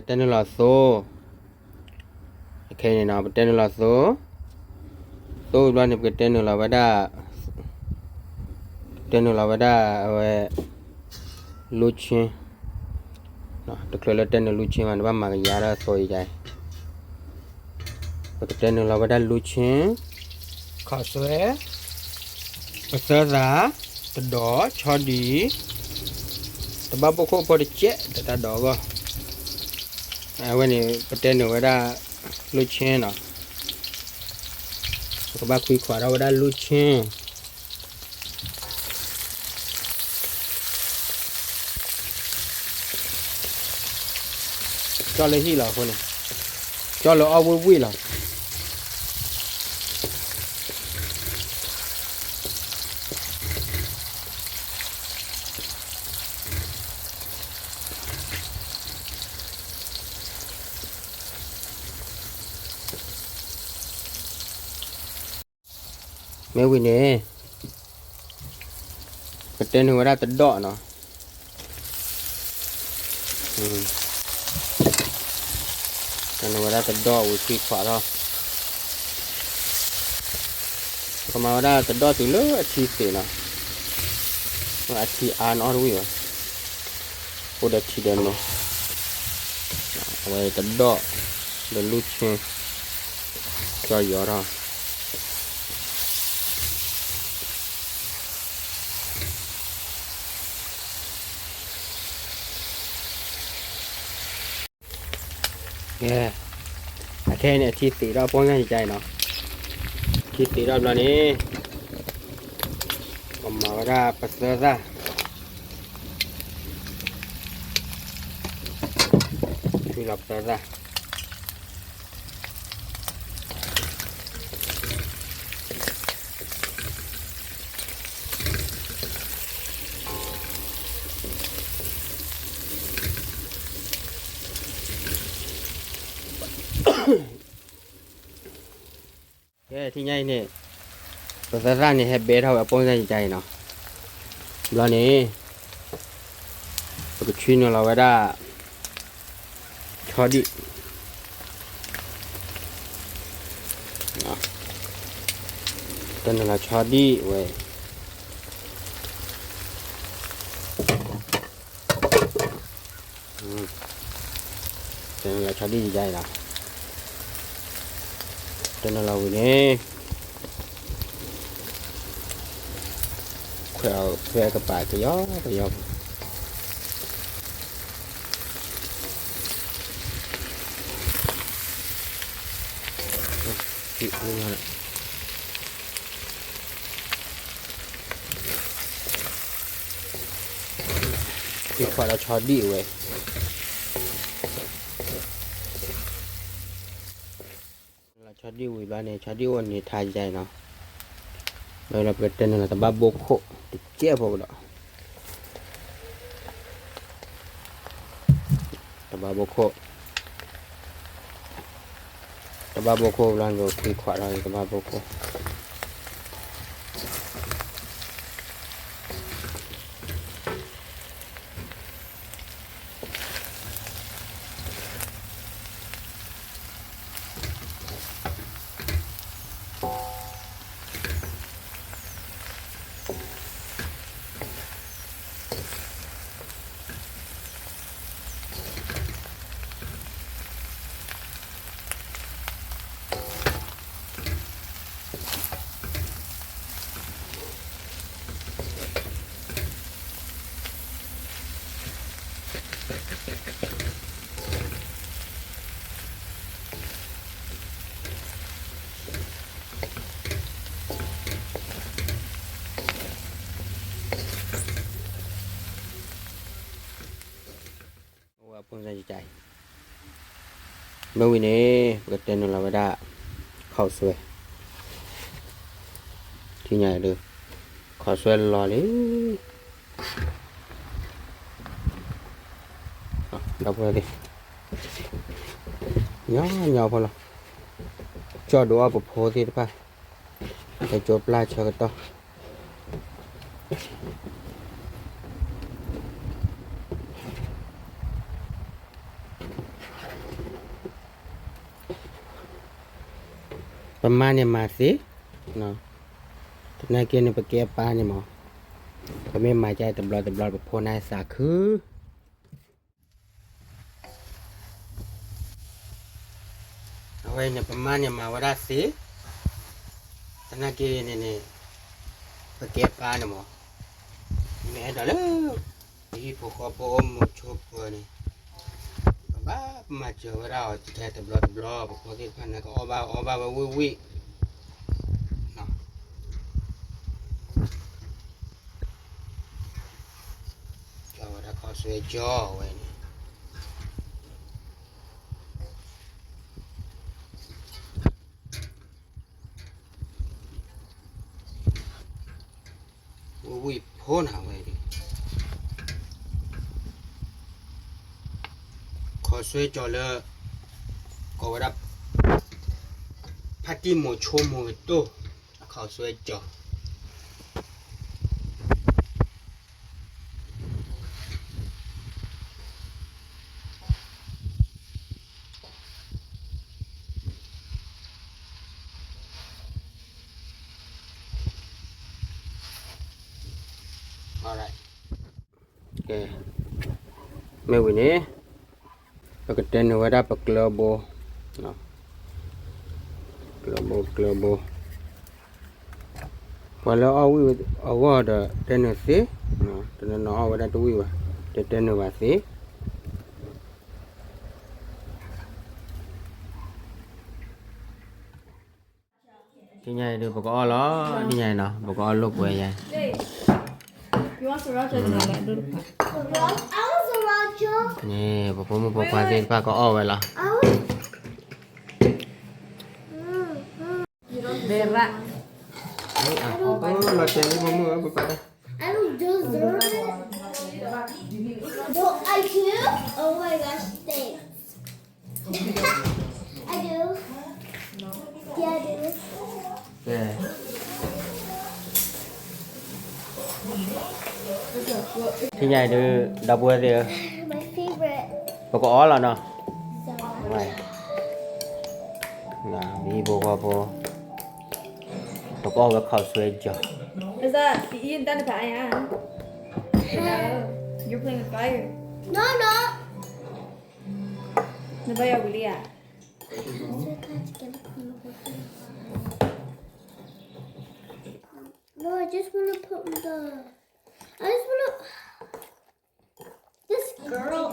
တဲနုာ်လီၤသိ, ခဲအံၤန့ၣ်နီၤ ပတဲနုာ်လီၤသိ, သိဝံၤဘျီန့ၣ် ပကတဲနုာ်လီၤဝဲဒၣ်, တဲနုာ်လီၤဝဲဒၣ်အဝဲ လူချင်း, တချုးလၢတဲနုာ်လူချင်းမး နဘၣ်မၤကယၤဒီးသိအံၤယၤအံၤ, ပကတဲနုာ်လီၤဝဲဒၣ်လူချင်း, ခီၣ်စွဲ, ပသၢသၣ်, တဒီး, ဆီဒံၣ်, တဘၣ်ဘိခိၣ်ဖိတကဲးဒီးတၢ်ဒိးအဂီၢ်, အဝဲန့ၣ် ပတဲနုာ်ဝဲဒၣ်လူချင်းနီၤ, ပကဘၣ်ခွံခွးထီၣ်ဝဲဒၣ်လူချင်း ကၠီၣ်လၢဟံၣ်လီၤအဃိန့ၣ်, ကၠီၣ်လၢအီၣ်ဝံၣ်ဝံၣ်လီၤ. မ့ၢ်ဝံၤန့ၣ် ပတဲနုာ်ဝဲဒၣ်တဒီးနီၤ, တဲနုာ်ဝဲဒၣ်တဒီးဝံၤခွံခွးထီၣ်, ပမၤဝဲဒၣ်တဒီးတုၤလၢအထံသ့ၣ်နီၤ, အထံအါနီတဝံၣ်ဘၣ်, အိၣ်ဒီးထံဒီးနိ, အဝဲတဒီး ဒီးလူချင်း ကၠီၣ်ယီၤထီၣ် ကဲ, အခဲအံၤန့ၣ် အထံသ့ၣ်ထီၣ် ပိၢ်စၢ်ယကါအံၤနီၤ, ထံသ့ၣ်ထီၣ်ဘျီန့ၣ် ပမၤဝဲဒၣ်ပသၢသၣ်, ဝံၤလီၤပသၢသၣ် ကဲ ထံၣ်ညါအံၤန့ၣ် ပသၢသၣ်န့ၣ် ဟဲဘဲထီၣ်ဝဲအပိၢ်စၢ်ယကါအံၤနီၤ, ဘျီန့ၣ် ပကဆွံနုာ်လီၤဝဲဒၣ် ဆီဒံၣ်, တနုာ်လီၤဆီဒံၣ်ဝဲ, တနုာ်လီၤဆီဒံၣ်ယါအံၤလီၤ, တနုာ်လီၤဝံၤန့ၣ် ခွဲးအီၤခွဲးကပၤကယီကယီ ခံခွးဒီးဆီဒံၣ်ဝဲ, လီၤဆီဒံၣ်ဝံၤဘျီန့ၣ် ဆီဒံၣ်အိၣ်န့ၣ်ထါယါအံၤနီၤ, ဒီးပကတဲနုာ်လီၤတဘၣ်ဘိခိၣ် တကဲးဖိကဒီး တဘၣ်ဘိခိၣ်, တဘၣ်ဘိခိၣ်ဘျီန့ၣ် ပခွံခွးထီၣ်တဘၣ်ဘိခိၣ်. မ့ၢ်ဝံၤန့ၣ် ပကတဲနုာ်လီၤဝဲဒၣ် ခီၣ်စွဲ, ထံၣ်ညါအံၤဒီး ခီၣ်စွဲလီၤလံ, ဒီပုၢ်ဝဲၢ်သ့ၣ်, ညီညီဖိလီၤ, ကၠီၣ်ဒိးအီၣ်ပဖိသ့ၣ်တဖၣ်, ဟဲကၠိပျၢ်ဆၢကတီၢ် ကၠီၣ်ဒိးအီၣ်ပဖိသ့ၣ်တဖၣ်, ဟဲကၠိပျၢ်ဆၢကတီၢ် ပမၤန့ၢ်မၤသ့, သနာ်က့န့ၣ် ပကဲပၢ်န့ၣ်မး, ပမ့ၢ်မၤကတဘျီတဘျီ ပဖိန့ၣ်သးခု အဝဲန့ၣ် ပမၤန့ၢ်မၤဝဲဒၣ်သ့, သနာ်က့န့ၣ်န့ၣ် ပကဲပၢ်န့ၣ်မး, မ့ၢ်အဲၣ်ဒိးလၢ ပဟံၣ်ဖိဃီဖိအိၣ်မူဆိးပၢၤန့ၣ်, ပဘၣ်မၤစၢၤဝဲဒၣ်အီၤ တဘျီတဘျီ ပဖိသ့ၣ်တဖၣ်န့ၣ် ကအီၣ်ဘၣ်အီဘၣ်ဝဲဝံၣ်ဝံၣ် ကဝဲဒၣ်ခီၣ်ဆွဲကၠီဝဲန့ၣ်, ဝံၣ်ဝံၣ်ဖိနၤဝဲန့ၣ်, ခီၣ်ဆွဲကၠီလၢ ကိးဝဲဒၣ် ဖါတံၢ်မိၤဆိမိၤကတိၢ် အခီၣ်ဆွဲကၠီ ကဲ, မ့ၢ်ဝံၤန့ၣ် ပကတဲနုာ်ဝဲဒၣ်ပကျၢၤဘိ, ကျၢၤဘိ ကျၢၤဘိ, ပှၤလၢအီၣ်ဝံၣ်အဂီၢ်ဒီးတဲနုာ်သ့, တနီၤနီၤအီၣ်ဝဲဒၣ်တဝံၣ်ဘၣ်, တတဲနုာ်ဘၣ်သ့. တနံၤအံၤဒုး ပကအီၣ်လီၤ, တနံၤအံၤနီၤ ပကအီၣ်လိာ်ကွဲယါ, န့ၣ် ပဖိမုၣ်ဖိခွါသ့ၣ်တဖၣ်ကအီၣ်ဝဲလီၤ. လီၤတဲာ်လံ ဖိမုၣ်ဧၢ, ပပာ်တၢ် I don't deserve it. No, I do. Oh my gosh, thanks. I do. Yeah, I do. ကဲ, ထံၣ်ညါအံၤဒုး ဒီပုၢ်ဝဲၢ်သ့ၣ်ဧၢ, My favorite. ပကအီၣ်လီၤနီၤ, Zara. ဝဲဖိဃီဖိ, ပကအီၣ်ဝဲခီၣ်ဆွဲကၠီ. Is that you eating that pie? You're playing with fire. No, no. နဘၣ်ယၤဝံၤလံဧါ. No, I just want to put the, I just want to, this girl.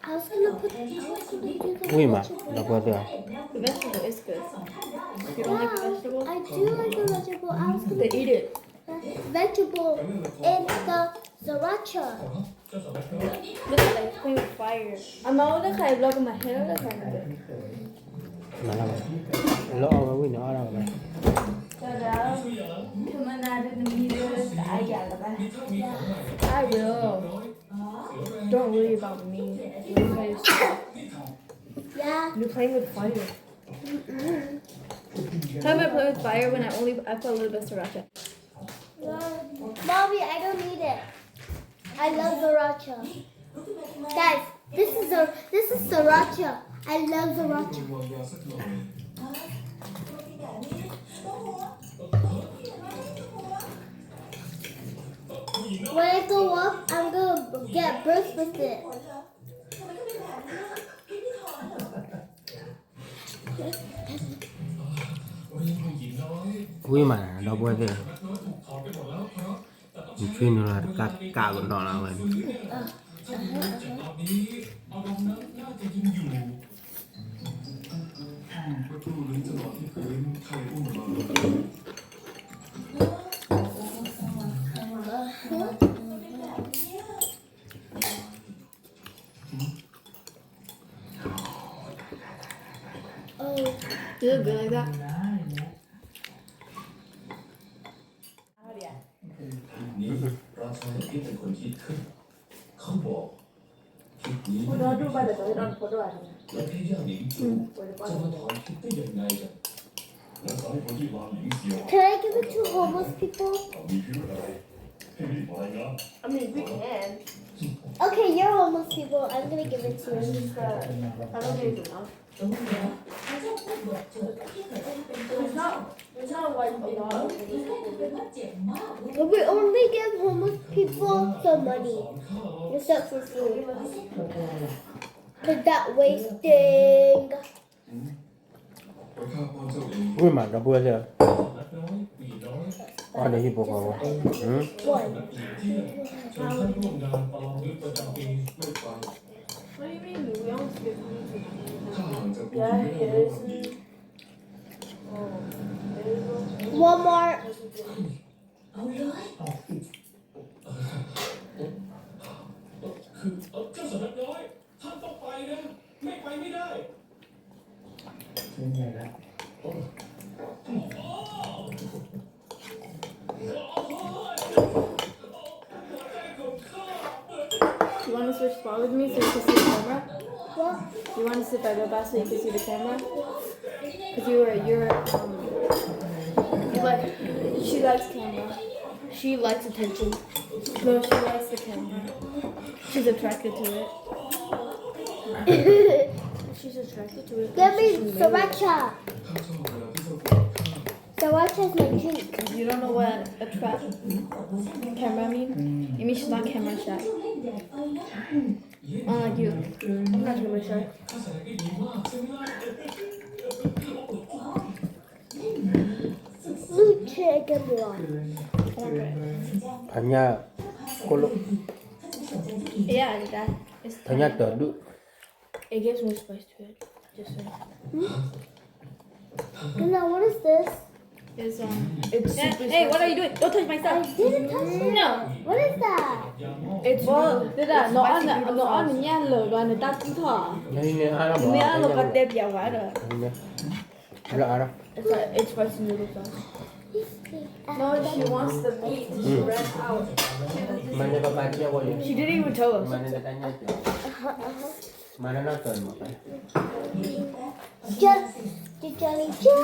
I was gonna put, I was gonna do the ဝံၣ်မး vegetable. ဒီပုၢ်ဝဲၢ်သ့ၣ်ဧၢ. The vegetable is good. You don't like the vegetable? I do like the vegetable. I was gonna They eat it. Vegetable in the sriracha. Look at that, it's playing with fire. I'm out of the sky, block my hair, look at that. လၢအီၣ်ဝဲဝံၣ်န့ၣ် အီၣ်ဒၣ်ဝဲ. I will. Don't worry about me. You're playing with fire. Time I play with fire when I only I put a little bit of sriracha. Mommy, I don't need it. I love sriracha. Guys, this is a this is sriracha. I love sriracha. When I grow up, I'm gonna get birth with it. ဝံၣ်မး ဒီပုၢ်ဝဲၢ်သ့ၣ်ဧၢ, နထွံၣ်နုာ်လီၤတကးကးကဒီးလီၤဝဲန့ၣ်. Oh. Is it good like that? พอดอดูไปเดี๋ยวจะให้ดอนพอดอดู Can I give it to homeless people? I mean, we can. Okay, you're homeless people. I'm gonna give it to you. I don't think it's enough. We only give homeless people some money. It's not for food. Cause that wasting. ဝံၤမး ဒီပုၢ်ဝဲၢ်သ့ၣ်ဧၢ, အီၣ်ဒီးဟံၣ်ဖိဃီဖိ, One. What do you mean? We almost give food to them. Yeah, it is. Walmart. เจ้าสำนักน้อย ท่านต้องไปนะ ไม่ไปไม่ได้ You want to switch spot with me so you can see the camera? What? You want to sit by the bus so you can see the camera? Because you were, you're, um, you like, she likes camera. She likes attention. No, she likes the camera. She's attracted to it. She's attracted to it. Give me sriracha. Sriracha is my drink. You don't know what attract camera means? It means she's not camera shy. Unlike you. I'm not camera shy. Blue chicken broth. ဖးညၣ်ကိၣ်လိၣ်, Yeah, that is ဖးညၣ်တဒူၣ်. It gives more spice to it. Just saying. Nana, what is this? It's, um, it's super spicy. Hey, what are you doing? Don't touch my stuff. I didn't touch it. No. What is that? It's spicy noodle sauce. နအီၣ်နညၣ်လၢာ်ဘၣ် နတၢ်ကူၣ်ထီၣ်ဧါ. နအီၣ်လၢာ်ဘၣ်တဲပျးဝဲဒီး It's, uh, it's spicy noodle sauce. No, she wants the meat. She ran out. She didn't even tell us. Just, just jelly, jelly, jelly,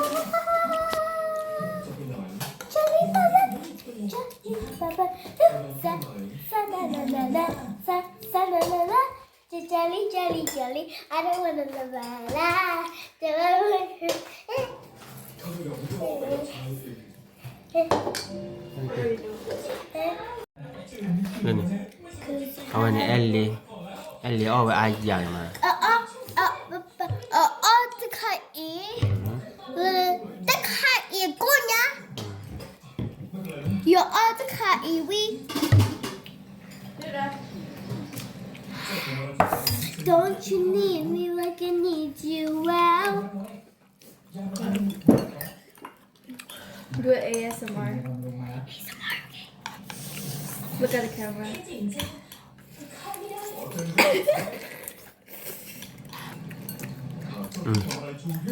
jelly, jelly, jelly, jelly, jelly, I don't wanna live my life. Don't wanna လၢန့ၣ်, အဝဲန့ၣ် အဲလ့, အဲလ့အီၣ်ဝဲအါယၤန့ၣ်မး, အအီၣ်တခါအံၤ, တခါအံၤကိၣ်ညါ, ယအီၣ်တခါအံၤဝံၤ, Don't you need me like I need you? Well, do an A S M R. Look at the camera.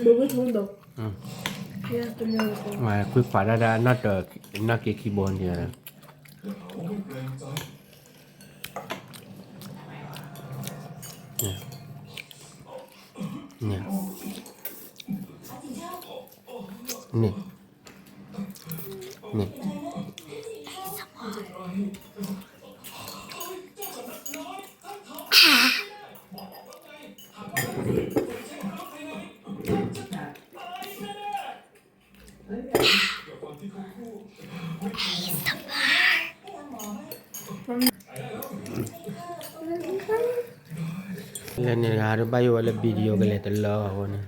ဝဲခွံခွါဒၣ်ဒၣ် နီၢ်က့ခံဘိန့ၣ်, န့ၣ်, န့ၣ်, န့ၣ်. လၢန့ၣ်တဂၤဒီးဘၣ်ယိၣ်ဝဲလၢ video ကလဲၤတလၢအဃိန့ၣ်,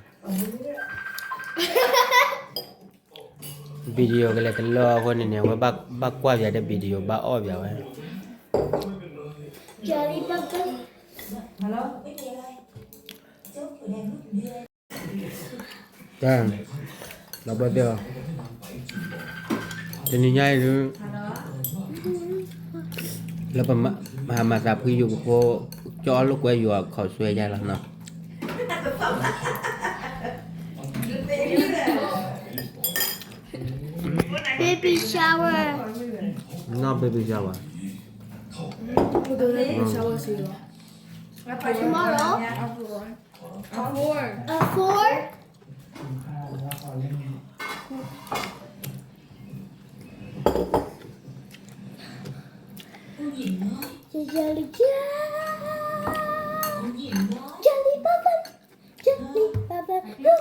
video ကလဲၤတလၢအဃိန့ၣ်န့ၣ် အဝဲဘၣ်ကွၢ်ပၠးဒီး video ဘၣ်အီၣ်ပၠးဝဲ. တၢ်, ဒီပုၢ်ဝဲၢ်သ့ၣ်ဧၢ, တနံၤညါအံၤဒုး လၢပမၤသးဖှံယိာ်ပဖိ, ကၠီအီၣ်လိာ်ကွဲယိာ်အခီၣ်ဆွဲယါလီၤနီၤ. Baby shower. Not baby shower. Baby shower စီၤလီၤ. Tomorrow. A four. A four? Jelly, jelly, jelly, bubble, jelly, bubble, look,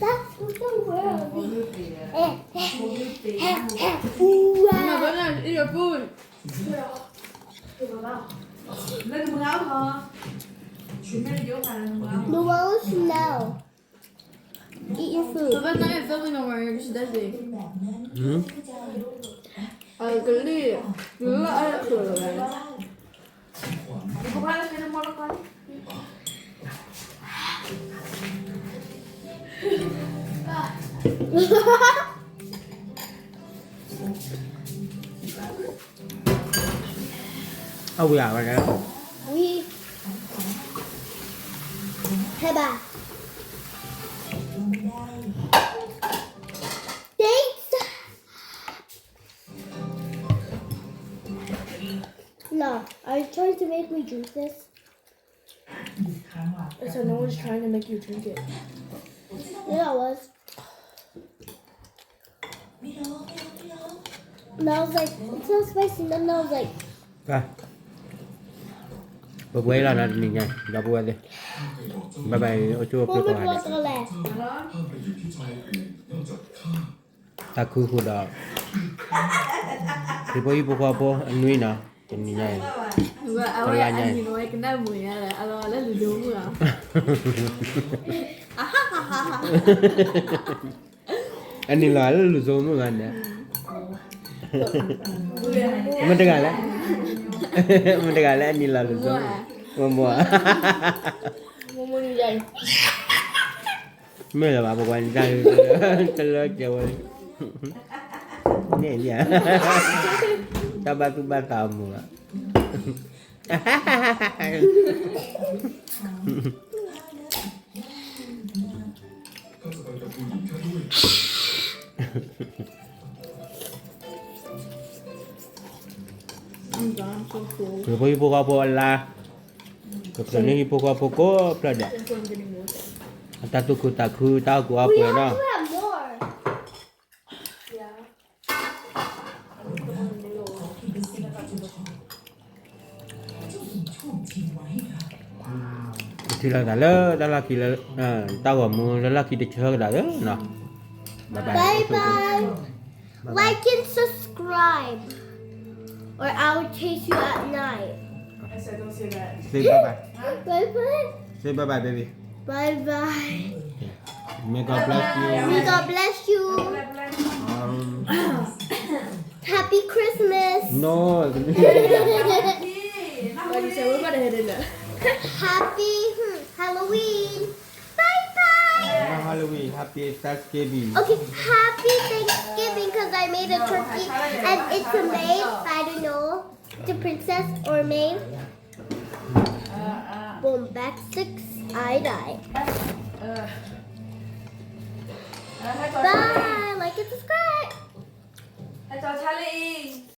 That's the word. Ooh, ah. Eat your food. The world now. Eat your food. Papa, it's not even filming no more. She does it. Hmm? I can leave. You look at it. Awea, awea. We have a thanks. No, are you trying to make me drink this? So no one's trying to make you drink it. Yeah, I was. And I was like, it's not spicy. And then I was like, ပဝဲလီၤနီၤတနံၤညါ ဒီပုၢ်ဝဲၢ်သ့ၣ် ဘၣ်ဘၣ်အိၣ်ဆူၣ်အိၣ်ချ့ကိးဂၤဒဲး တၢ်ခုဃုာ်ဒီး ဟံၣ်ဖိဟံၣ်ဖိဃီဖိအနွံနီၤ တနံၤညါအံၤ တလါညါအံၤ အနံၤလီၤလၢလူၤစိမုၣ်ဂၤန့ၣ် မတဂၤလဲၣ် မတဂၤလဲၣ် အနံၤလီၤလူၤစိမုၣ် မိၢ်မိၢ် မ့ၢ်လၢၤဘၣ် ပကွၢ်န့ၣ်တၢ် တလၢကဲဝဲ န့ၣ်လံ တၢ်ဘၣ်သူၣ်ဘၣ်သးအမူးလီၤ ဟံၣ်ဖိဟံၣ်ဖိဃီဖိအလါ ကဖျၢၣ်န့ၢ်ဟံၣ်ဖိဃီဖိကိးဖျၢၣ်ဒဲး အတၢ်သူၣ်ခုသးခု တၢ်ဟီၣ်ကူအီၣ်ပှဲၤနီၤ ပထံၣ်လိာ်သးလၢတၢ်လီၢ်ခံလၢ တၢ်ဂီၤမူလၢလီၢ်ခံတဆၢကဒီးနီၤ Bye bye. Like and subscribe, or I will chase you at night. Say bye bye. Bye bye. Say bye bye, baby. Bye bye. May God bless you. May God bless you. Um, Happy Christmas. No. Happy hmm, Halloween. Bye bye. Not Halloween. Happy Thanksgiving. Okay, happy Thanksgiving because I made a turkey and it's a maid. I don't know the princess or maid. Bombastic side eye. Bye. Like and subscribe.